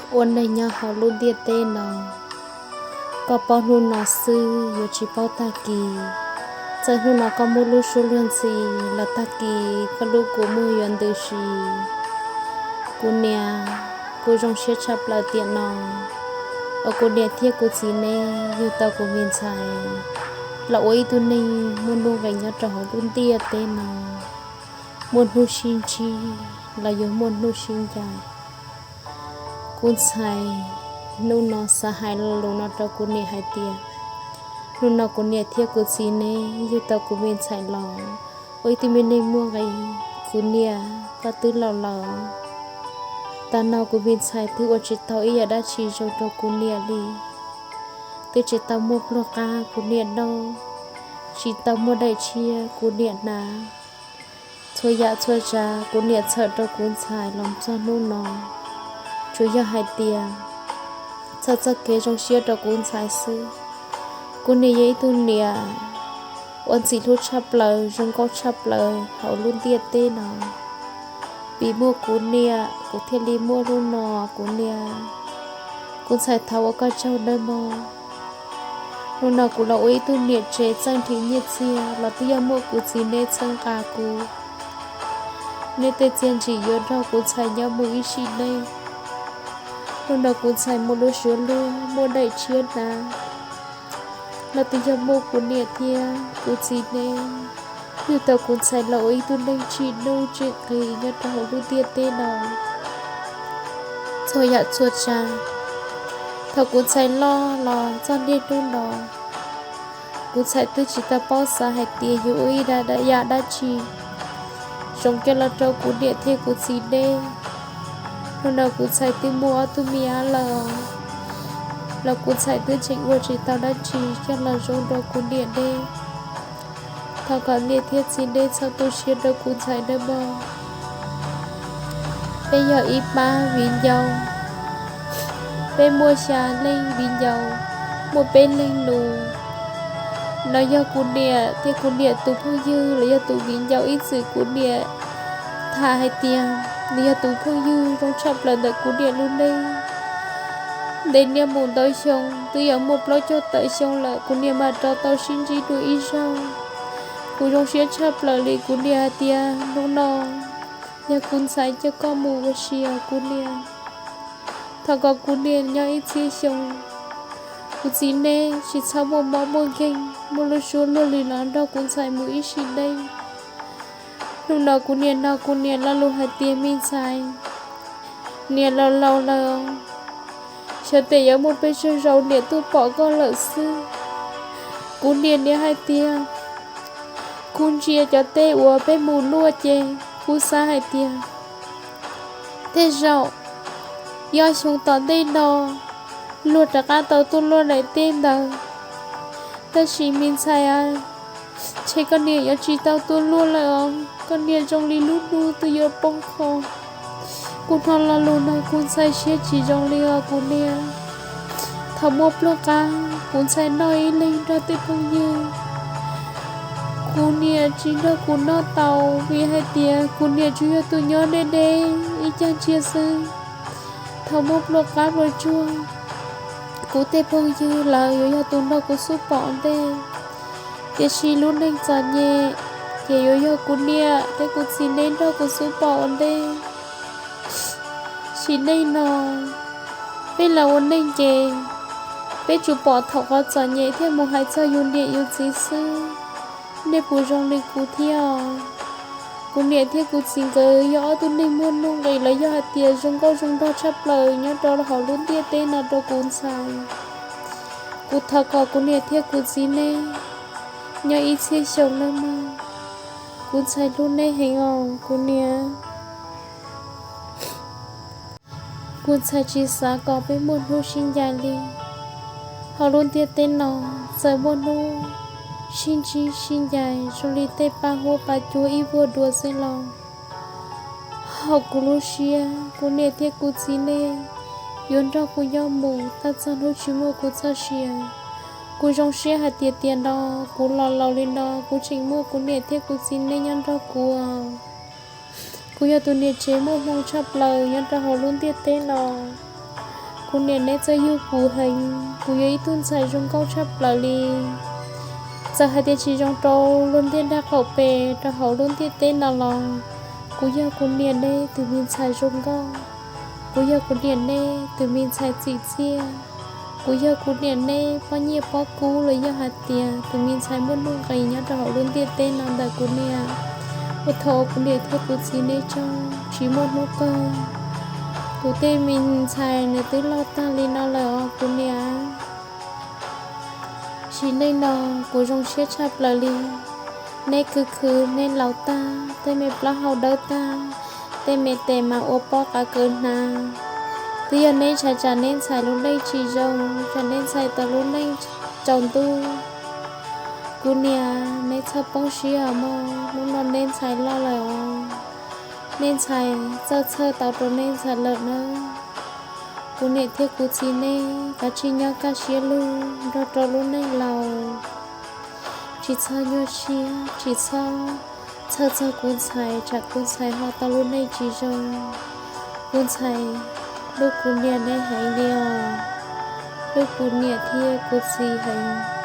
Ua neeg nyob hauv lub ntiaj teb no, koj paub hnub no xwb yuav tsis paub tag kis. Txawm hnub no koj muaj lub suab luag ntxhi los tag kis koj lub kua muag yuav ntws si. Kuv niam, kuv zoo siab tshaj plaws tiam no uas kuv niam thiab kuv txiv neb yug tau kuv me ntxhais los ua ib tug neeg muaj nuj nqis nyob rau hauv lub ntiaj teb no, muaj hnub sib ntsib los yuav muaj hnub sib ncaim. Kuv ntxhais hnub no xav hais lo lus no rau kuv niam hais tias, hnub no kuv niam thiab kuv txiv neb yug tau kuv me ntxhais los ua ib tug me neeg muaj nqis. Kuv niam, koj twb laus lawm. Tam no kuv me ntxhais twb ua tsis tau ib yam dab tsi zoo rau kuv niam li. Twb tsis tau muaj pluag qab kuv niam noj, tsis tau muaj daim tshiab kuv niam hnav. Txhua yam txhua tsav kuv niam txhawm rau kuv ntxhais los txog hnub no, tsuas yog hais tias txhawm txoj kev zoo siab rau kuv ntxhais xwb. Kuv niam yog ib tug niam uas ntxim hlub tshaj plaws, zoo nkauj tshaj plaws hauv lub ntiaj teb no. Vim muaj kuv niam kuv thiaj li muaj hnub no. Kuv niam, kuv ntxhais thov ua koj tsaug nawb mog. Hnub no kuv los ua ib tug niam tsev txawj nrhiav nyiaj txiag los twb yog muaj kuv txiv neb txhawb nqa kuv. Neb tej txiaj ntsim yuav nrog kuv ntxhais nyob mus ib sim neej. Hnub no kuv ntxhais muaj lub suab luag, muaj daim tshiab hnav los twb yog muaj kuv niam thiab kuv txiv neb yug tau kuv ntxhais los ua ib tug neeg tsim nuj tsim nqis nyob rau hauv lub ntiaj teb no. Txhua yam txhua tsav, thaum kuv ntxhais loj los txog niaj hnub no, kuv ntxhais twb tsis tau paub xav hais tias yuav ua ib yam dab tsi zoo coj los rau kuv niam thiab kuv txiv neb. Hnub no kuv ntxhais twb muaj ob tug me ab lawm los kuv ntxhais twb tseem ua tsis tau dab tsi coj los zoo rau kuv niam neb. Thov kom niam thiab txiv neb txhob tu siab rau kuv ntxhais nawb mog. Peb yog ib pab viv ncaus, peb muaj xya leej viv ncaus, muaj peb leeg nus. No yog kuv niam thiab kuv niam tus phooj ywg los yog tus viv ncaus ib txwm kuv niam tham hais tias nws yog tus phooj ywg zoo tshaj plaws ntawm kuv niam lub neej. Ntev niaj mus ntau xyoo, twb yuav muaj plaub caug tawm xyoo lawm kuv niam mam rov tau sib ntsib dua ib zaug. Kuv zoo siab tshaj plaws li, kuv niam hais tias hnub no yog kuv ntxhais coj koj mus ua si os kuv niam. Thov kom kuv niam nyob ib txhiab xyoo, kuv txiv neb tsis txhob muaj mob muaj nkeeg, muaj lub suab luag li no nrog kuv ntxhais mus ib sim neej. Hnub no kuv niam no kuv niam lo lus hais tias me ntxhais, niam laus laus lawm, xyov tes yuav muaj pes tsawg zaus niam tuaj pom koj lawm xwb. Kuv niam niam hais tias kuv ntsia cov teb uas peb mus luaj ces kuv xav hais tias tej zaum ob xyoo tom ntej no luag rov qab tau tuaj luaj daim teb ntawd. Tab sis me ntxhais a, ntshe koj niam yuav tsis tau tuaj luaj lawm os, koj niam zoo li lub hnub twb yuav poob qho. Kuv hnov lo lus no kuv ntxhais siab tsis zoo li os kuv niam. Thaum muaj pluaj qab kuv ntxhais noj ib leeg nrog tej phooj ywg, kuv niam tsis nrog kuv noj tau vim hais tias kuv niam tsuas yog tus nyob deb deb ib cag ntsia xwb. Thaum muaj pluaj qab pluaj tsuag, kuv tej phooj ywg lawv yuav yog tus nrog kuv xub pom ua ntej, tiam sis lub neej txom nyem ces yuav yog kuv niam thiab kuv txiv neb nrog kuv xub pom ua ntej. Sim neej no peb los ua neej ces peb tsuas pom thaum qhov txom nyem thiaj mus hais txog yus niam yus txiv xwb. Nej puas zoo li kuv thiab? Kuv niam thiab kuv txiv nkawd yog ob tug neeg muaj nuj nqis los yog hais tias zoo nkauj zoo nraug tshaj plaws nyob rau hauv lub ntiaj teb no rau kuv ntxhais. Kuv thov kom kuv niam thiab kuv txiv neb nyob ib txhiab xyoo nawb mog. Kuv ntxhais hlub neb heev os kuv niam. Kuv ntxhais tsis xav kom peb muaj hnub sib ncaim li. Hauv lub ntiaj teb no, txawm muaj hnub sib ntsib sib ncaim zoo li tej paj huab paj cua ib vuag dua xwb los, hauv kuv lub siab kuv niam thiab kuv txiv neb yuav nrog kuv nyob mus tag txog hnub tsis muaj kuv txoj sia. Kuv zoo siab hais tias tiam no kuv los laus li no kuv tseem muaj kuv niam thiab kuv txiv neb nyob nrog kuv. Kuv yog tus niam tsev muaj hmoo tshaj plaws nyob rau hauv lub ntiaj teb no. Kuv niam, neb txawj yug kuv heev, kuv yog ib tug ntxhais zoo nkauj tshaj plaws li. Txawm hais tias tsis zoo rau luag ntiaj teb qaum pes rau hauv lub ntiaj teb no los, kuv yog kuv niam neb tus me ntxhais zoo nkauj. Kuv yog kuv niam neb tus me ntxhais txim txiaj. Kuv yog kuv niam neb pob nyiaj pob kub los yog hais tias tus me ntxhais muaj nuj nqis nyob rau hauv lub ntiaj teb no ntawm kuv niam. Ua thaum kuv niam thiab kuv txiv neb tsaug tsis muaj hnub kawg. Kuv tej me ntxhais nws twb loj tag li no lawm os kuv niam. Sim neej no kuv zoo siab tshaj plaws li. Neb khwv khwv neb laus tag, tej me plaub hau dawb tag, tej me tes mas ua pob qav kaws hnav. Twb yog neb ntshai tsam neb ntxhais lub neej tsis zoo, tsam neb ntxhais tau lub neej tsaus ntuj. Kuv niam, neb txhob poob siab os mog, hnub no neb ntxhais loj lawm os. Neb ntxhais txawj txhawj tau rau neb ntxhais lawm nawb. Kuv niam thiab kuv txiv neb kav tsij nyob kaj siab lug nrog rau lub neej laus. Tsis txhob nyuaj siab, tsis txhob txhawj txog kuv ntxhais, tsam kuv ntxhais ho tau lub neej tsis zoo. Kuv ntxhais hlub kuv niam neb heev li os, hlub kuv niam thiab kuv txiv heev.